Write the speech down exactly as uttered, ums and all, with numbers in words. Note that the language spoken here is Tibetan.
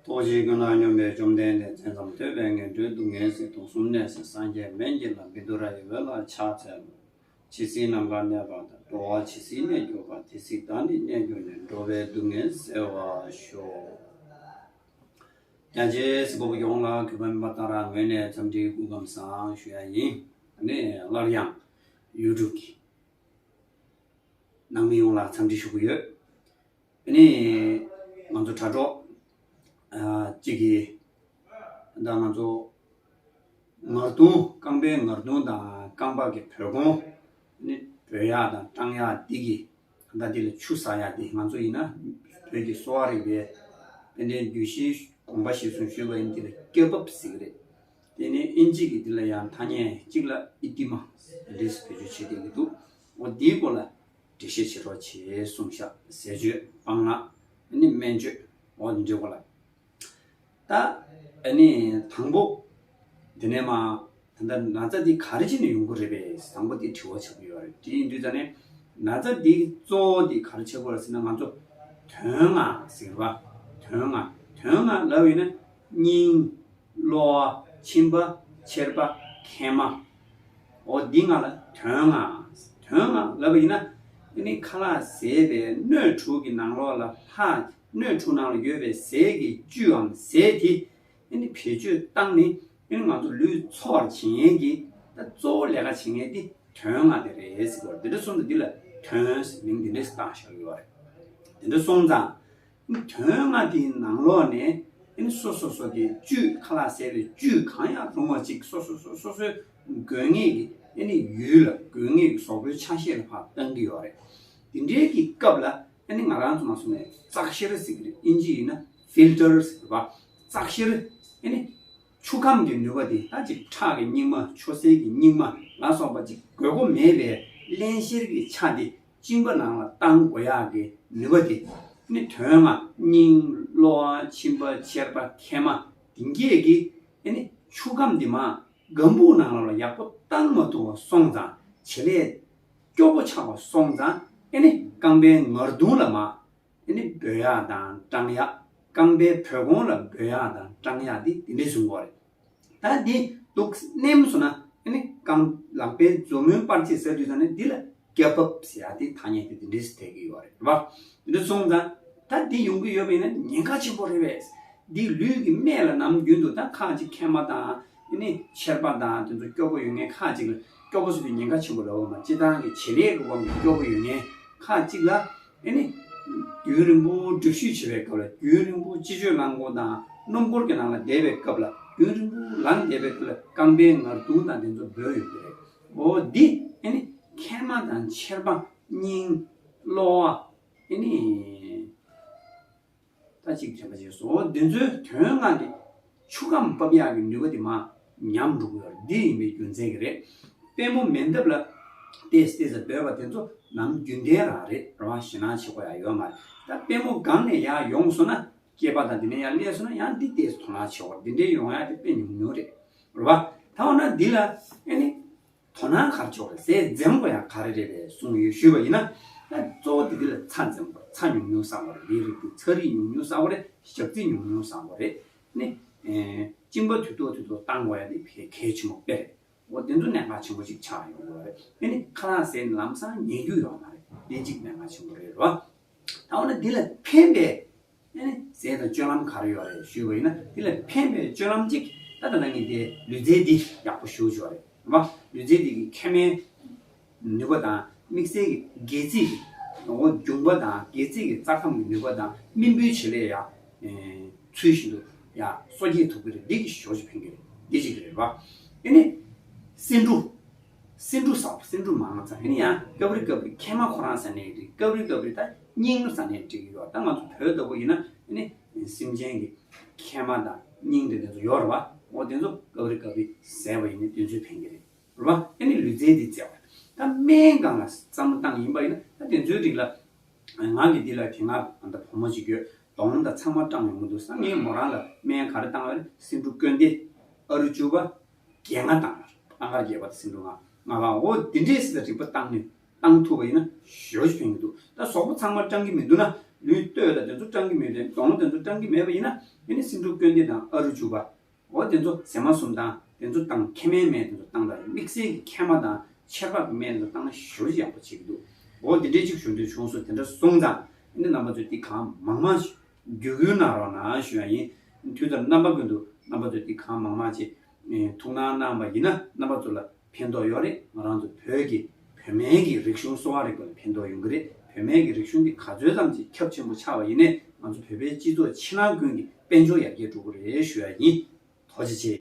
ཐུགས་རྗེ་ཀུན་ལ་སྙོམས་པའི་བཅོམ་ལྡན་འདས། མཚན་ཙམ་ཐོས་པས་ངན་འགྲོའི་སྡུག་བསྔལ་སེལ། དུག་གསུམ་ནད་སེལ་སངས་རྒྱས་སྨན་གྱི་བླ། བཻ་ཌཱུརྱ་ཡི་འོད་ལ་ཕྱག་འཚལ་ལོ། ཇི་སྲིད་ནམ་མཁའ་གནས་པ་དང་། འགྲོ་བ་ཇི་སྲིད་གནས་གྱུར་པ། དེ་སྲིད་བདག་ནི་གནས་གྱུར་ནས། འགྲོ་བའི་སྡུག་བསྔལ་སེལ་བར་ཤོག། རྒྱ་ཆེའི་གཟིགས་པ་པོ་ཡོངས་ལ་གུས་པ་མེད་པ་དང་རང་ངོས་ནས་འཚམས་འདྲིའི་སྐུ་ཁམས་བཟང་ཞུ་ཡ་ཡིན། ཨ་ནི་སླར་ཡང་ཡུ་ཊུབ་ཀྱི་ནང་མི་ཡོངས་ལ་འཚམས་འདྲི་ཞུ་གི་ཡོད། ཨ་ནི་ང་ཚོ་དྲ་གྲོགས་ཨ་གཅིག་གིས་ད་ང་ཚོ་ངར་རྡུང་རྐང་པའི་ངར་རྡུང་དང་རྐང་པ་གི་བོལ་གོང་ཨ་ནི་འབོད་ཡག་དང་སྐྲངས་ཡག་འདི་གི་ད་འདི་ལ་ཆུ་ཟ་ཡག་འདི་ང་ཚོ་ཡིན་ན་བོད་ཀྱི་གསོ་བ་རིག་པའི་དཔེ་ལྡན་རྒྱུད་བཞིའི་དགོངས་པ་གཞིར་བཟུང་ཞུས་པ་ཡིན། འདི་ལ་ཀེ་བབ་ཟེར་གི་རེད། དེ་ནས་ཨིན་ཇི་གི་འདི་ལ་ཡང་ཐ་སྙད་གཅིག་ལ་ཨི་ཏི་མ་འདི་འདྲས་བེད་སྤྱོད་བྱེད་བསྡད་ཀྱི་འདུག་འོ་འདིའི་སྐོར་ལ་འགྲེལ་བཤད་བྱེད་རོགས་བྱེད་གསུངས་ཤག་ཟས་སྤྱོད་སྤང་བླང་ཨ་ནི་སྨན་བཅོས་འོ་འདི་འདྲའི་སྐོར་ལ། ད་ཨ་ནི་དང་པོ་དེ་ནས་མ་ད་ལྟ་ན་ཚ་འདི་ག་རེ་བྱས་ནས་ཡོང་གི་རེད་པས། དང་པོ་དེ་དྲི་བ་ཆགས་ཀྱི་ཡོད་རེད། དེ་ཡིན་དུས་ད་ནས་ན་ཚ་འདི་གཙོ་བོ་འདི་ག་རེ་ཆགས་ཀྱི་ཡོད་རེད་ཟེར་ན། ང་ཚོ་དོན་ལྔ་ཟེར་བ། དོན་ལྔ། དོན་ལྔ་ལབ་ཡིན་ན་སྙིང་། གློ་བ། མཆིན་པ། མཆེར་པ། མཁལ་མ། འོ་འདི་ལྔ་ལ་དོན་ལྔ། དོན་ལྔ་ལབ་པ་ཡིན་ན་ཨ་ནི་ཁ་ལག་བཟས་པའི་སྣོད་དྲུག་གི་ནང་ལོགས་ལ་ལྷག་སྣོད་དྲུག་ནང་ལ་ཡོད་པའི་ཟས་ཀྱི་བཅུད་འམ་ཟས་དེ་ཨ་ནི་བེད་སྤྱོད་བཏང་ནས་ཨ་ནི་ང་ཚོ་ལུས་འཚོ་བར་བྱེད་མཁན་གྱི་ད་གཙོ་བོ་ལས་ཀ་བྱེད་མཁན་དེ་དོན་ལྔ་དེ་རེད་ཟེར་གི་ཡོད་རེད། འདི་འདྲ་སོང་ཙང་འདི་ལ་དོན་ཟེར་མིང་འདི་འདྲ་ཞིག་བཏགས་བཞག་ཡོད་རེད། འདི་འདྲ་སོང་ཙང་དོན་ལྔ་དེའི་ནང་ལོགས་ནས་ཨ་ནི་སོ་སོ་སོ་གི་བཅུད་ཁ་ལག་ཟས་པའི་བཅུད་གང་ཡང་རུང་བ་ཅིག་སོ་སོ་སོ་སོ་སོའི་དགོས་ངེས་ཀྱི་ཨ་ནི་ཡུལ་ལ་དགོས་ངེས་ཀྱི་གཟུགས་པོའི་ཆ་ཤས་ལ་ཕར་བཏང་གི་ཡོད་རེད། དེ་འདྲའི་གི་སྐབས་ལ་ཨ་ནི་ང་རང་ཚོ་མ་སོང་ནས་བཙག་བཤེར་ཟེར་གི་རེད། ཨིན་ཇི་ཡིན་ན་ཕིལ་ཊར་ཟེར་བ། བཙག་བཤེར་ཨ་ནི་ཆུ་ཁམས་ཀྱི་ནུས་པ་དེ་ད་ཅིག་ཁྲག་གི་སྙིགས་མ་ཆུ་སེར་གྱི་སྙིགས་མ་ལ་སོགས་པ་ཅིག་དགོས་མཁོ་མེད་པའི་བརླན་གཤེར་གྱི་ཆ་དེ་གཅིན་པ་ནང་ལ་བཏང་དགོས་ཡག་གི་ནུས་པ་དེ་ནི་དོན་ལྔ་སྙིང་གློ་བ་མཆིན་པ་མཆེར་པ་མཁལ་མ་འདི་གས་ཀྱི་ཨ་ནི་ཆུ་ཁམས་འདི་མ་སྒམ་ཕུག་ནང་ལ་ཡག་པོ་བཏང་མ་ཐུབ་པ་སོང་ཙང་བྱེད་ལས་སྐྱོ་པོ་ཆགས་པ་སོང་ཙང་ཨ་ནི་རྐང་པའི་ངར་གདོང་ལ་མ་ཨ་ནི་འབོད་ཡག་དང་སྐྲངས་ཡག་རྐང་པའི་བོད་གོང་ལ་འབོད་ཡག་དང་སྐྲངས་ཡག་འདི་འདི་འདྲས་བཟུང་དགོས་རེད། ད་འདི་འདུག་མནན་སོང་ན་ཨ་ནི་རྐང་ལག་པའི་མཛུབ་མོའི་པར་ཆས་ཟེར་དུས་ཙང་ནས་འདི་ལ་ཀེ་བབ་ཟེར་ཡག་འདི་ཐ་སྙད་དེ་འདི་འདྲས་སུ་ཐེག་གི་ཡོད་རེད་བ། འདི་འདྲ་སོང་ཙང་ད་འདི་ཡོང་གི་ཡོད་པ་ཡིན་ན་ཉེན་ཁ་ཆེན་པོ་རེད་པས། འདི་ལུས་ཀྱི་སྨད་ལ་ནམ་རྒྱུན་དུ་ད་ཁ་ཅིག་མཁལ་མ་དང་ཨ་ནི་མཆེར་པ་དང་དེ་ཚོ་སྐྱོ་པོ་ཡོད་མཁན་ཁ་ཅིག་ལ་སྐྱོ་པོ་ཟེར་དུས་ཉེན་ཁ་ཆེན་པོ་རེད་བ། མ་སྤྱིར་བཏང་གི་བྱེད་ལས་ཀྱི་དབང་གིས་སྐྱོ་པོ་ཡོད་མཁན་ཁ་ཅིག་ལ་ཨ་ནི་རྒྱུན་རིང་པོ་སྒྲུབ་བཞུད་བྱེད་པའི་སྐབས་ལ་རྒྱུན་རིང་པོ་སྤྱི་སྤྱོད་རླངས་འཁོར་དང་སྣུམ་འཁོར་གྱི་ནང་ལ་བསྡད་པའི་སྐབས་ལ་རྒྱུན་རིང་པོ་ལངས་བསྡད་པའི་སྐབས་ལ་རྐང་པའི་ངར་གདོང་དང་དེ་ཚོ་འབོད་ཡོང་གི་རེད། འོ་འདི་ཨ་ནི་མཁལ་མ་དང་མཆེར་པ་སྙིང་གློ་བ་ཨ་ནི། ད་ཅིག་དྲན་པ་བྱས་སོ། འདི་ཚོའི་དོན་ལྔ་གི་ཆུ་ཁམས་ཕབ་ཡག་གི་ནུས་པ་དེ་མར་ཉམས་འགྲོ་གི་ཡོད་རེད། འདི་ཡིན་པའི་རྒྱུ་མཚན་གྱིས་རེད། པུས་མོ་མེ་འདབ་ལ་ཏོག་ཙམ་ཏོག་ཙམ་འབོད་པ་དེ་ཚོ་ནམ་རྒྱུན་ལྡན་རང་རེད། རང་ཞེད་སྣང་བྱེད་དགོས་ཡག་ཡོད་མ་རེད། ད་པུས་མོ་སྒང་ནས་ཡར་ཡོང་སོང་ན་སྐེད་པ་དང་དེ་ནས་ཡར་སླེབས་སོང་ན་ཡང་འདི་ཏོག་ཙམ་དོ་སྣང་བྱེད་དགོས་རེད། འདི་འདྲའི་ཡོང་ཡག་དེ་དཔེ་ཉུང་ཉུང་རེད། རེད་བ། ད་འོ་ན་འདི་ལ་ཨ་ནི། དོ་སྣང་ག་རེ་བྱེད་དགོས་རེད། ཟས་འཛེམ་དགོས་ཡག་ག་རེ་རེད་པས་གསུངས་ཡོད་ཞུས་པ་ཡིན་ན། ད་གཙོ་བོ་དེ་དེ་ལ་ཚྭ་འཛེམ་དགོས་རེད། ཚྭ་ཉུང་ཉུང་ཟ་དགོས་རེད། ལས་རིགས་ཀྱི་ཚྭ་རིགས་ཉུང་ཉུང་ཟ་དགོས་རེད། ཞག་རྩི་ཉུང་ཉུང་ཟ་དགོས་རེད། ནི། ཨེ། གཅིན་པ་དུས་ཐོག་དུས་ཐོག་བཏང་དགོས་ཡག་དེ་གལ་གལ་ཆེན་པོ་དཔེ་རེད། འོ་དེ་ཚོ་གནད་འགག་ཆེན་པོ་ཞིག་ཆགས་ཡོང་དགོས་རེད། ཨ་ནི་ཁ་ལག་ཟས་ནི་ལམ་སང་ཉལ་རྒྱུ་ཡོད་མ་རེད། དེ་གཅིག་གནད་འགག་ཆེན་པོ་རེད་རོ། ད་འོ་ན་འདི་ལ་ཕན་པའི། ཨ་ནི་ཟས་དང་སྤྱོད་ལམ་ག་རེ་ཡོད་རེད་ཞུས་པ་ཡིན་ན། འདི་ལ་ཕན་པའི་སྤྱོད་ལམ་གཅིག་ད་ལྟ་ནང་གི་དེ་ལུས་རྩལ་འདི་ཡག་པོ་ཞེ་པོ་ཅིག་ཡོད་རེད་བ། ལུས་རྩལ་འདི་གི་མཁལ་མའི་ནུས་པ་དང་དམིགས་བསལ་གྱི་སྒལ་ཚིགས་ཀྱི་འོ་རྒྱུངས་པ་དང་སྒལ་ཚིགས་ཀྱི་རྩ་ཁམས་ཀྱི་ནུས་པ་དང་རྨེན་བུའི་བྱེད་ལས་ཡག་ཚུལ་བཞིན་དུ་ཡག་གསོ་སྐྱེད་ཐུབ་ཀྱི་རེད། འདི་གི་ཞེ་པོ་ཅིག་ཕན་གྱི་རེད། འདི་གཅིག་རེད་བ། ཨ་ནི་སེ་འབྲུ། སེ་འབྲུ་ཟ་བ། སེ་འབྲུ་མང་ཙམ། ཨ་ནི་ཡང་སྐབས་རེ་སྐབས་རེ་མཁལ་མ་ཁོ་རང་ཟ་ནའི་འགྲིག་སྐབས་རེ་སྐབས་རེ་ད་སྙིང་ཟ་ནའི་འགྲིག་གི་ཡོད། ད་ང་ཚོ་བོད་ལྟ་བུ་ཡིན་ན་ཨ་ནི་སེམས་ཅན་གྱི་མཁལ་མ་དང་སྙིང་དེ་དེ་ཚོ་ཡོད་རེད་བ། འོ་དེ་ཚོ་སྐབས་རེ་སྐབས་རེ་ཟས་པ་ཡིན་ན་དེ་ཚོས་ཕན་གྱི་རེད། རེད་བ། ཨ་ནི་ལུས་རྩལ་འདི་རྩེ་བ། ད་སྨན་སྒང་ལ་བསམ་བློ་བཏང་ཡིན་པ་ཡིན་ན་ད་དེ་ཚོའི་རིགས་ལ། ང་གི་འདི་ལ་དེ་སྔ་ད་བུ་མོ་གཅིག་ཡོད། གདོང་ད་ཚང་མ་སྐྲངས་ཡོང་གི་འདུག་ས། ངས་མོ་རང་ལ་སྨན་ག་རེ་བཏང་བ་རེད། སེ་འབྲུ་སྐྱོན་ཏེ་ཨ་རུ་བཅུ་པ་བརྒྱད་ལྔ་བཏང་བ་རེད། ཨ་གར་བརྒྱད་པ་དང་སེ་འབྲུ་ལྔ་ལྔ་པ། འོ་དེ་འདྲས་སེ་ད་རིག་པ་བཏང་ནས་བཏང་ཐུབ་པ་ཡིན་ན་ཞེ་པོ་ཅིག་ཕན་གྱི་འདུག་ད་གཟུགས་པོ་ཚང་མ་སྐྲངས་ཀྱི་མི་འདུག་ན། ལུས་སྟོད་དང་དེ་ཚོ་སྐྲངས་ཀྱི་མེད་པས། གདོང་ལོགས་དེ་ཚོ་སྐྲངས་ཀྱི་མེད་པ་ཡིན་ན། ཨ་ནི་སེང་ཕྲུག་ཀུན་ལྡན་དང་ཨ་རུ་ཅུ་པ། འོ་དེ་ཚོ་ཟེ་མ་ཟུམ་དང་དེ་ཚོ་དང་ཁེ་མེ་མེ་དེ་ཚོ་བཏང་དང་། དམིགས་བསལ་གྱི་མཁལ་མ་དང་མཆེར་པ་གི་མེ་དེ་ཚོ་བཏང་ན་ཞེ་པོ་ཅིག་ཡག་པོ་བྱེད་ཀྱི་འདུག་འོ་དེ་འདྲའི་ཅིག་ཞུ་འདོད་བྱུང་སོང་། དེ་འདྲ་སོང་ཙང་ཨ་ནི་རྣམ་པ་ཚོས་འདི་གང་མང་མང་ཞིག་བརྒྱུད་སྐུལ་གནང་རོགས་གནང་ཞུ་ཡ་ཡིན། དུས་དང་རྣམ་པ་ཀུན་ཏུ་རྣམ་པ་ཚོས་འདི་གང་མང་མང་ཅིག་ཐུགས་སྣང་གནང་བ་ཡིན་ན་རྣམ་པ་ཚོ་ལ་ཕན་ཐོགས་ཡོད་རེད། ང་རང་ཚོ་བོད་ཀྱི་བོད་སྨན་གྱི་རིག་གཞུང་གསོ་བ་རིག་པ་ལ་ཕན་ཐོགས་ཡོང་གི་རེད། བོད་སྨན་གྱི་རིག་གཞུང་འདི་ག་ཚོད་ཙམ་ཅིག་ཁྱབ་ཆེན་པོ་ཆགས་པ་ཡིན་ནའི་ང་ཚོ་བོད་པའི་སྤྱི་ཚོགས་ཕྱི་ནང་ཀུན་གྱི་དཔལ་འབྱོར་ཡར་རྒྱས་འགྲོ་གི་རེད་ཞུ་ཡ་ཡིན། ཐུགས་རྗེ་ཆེ།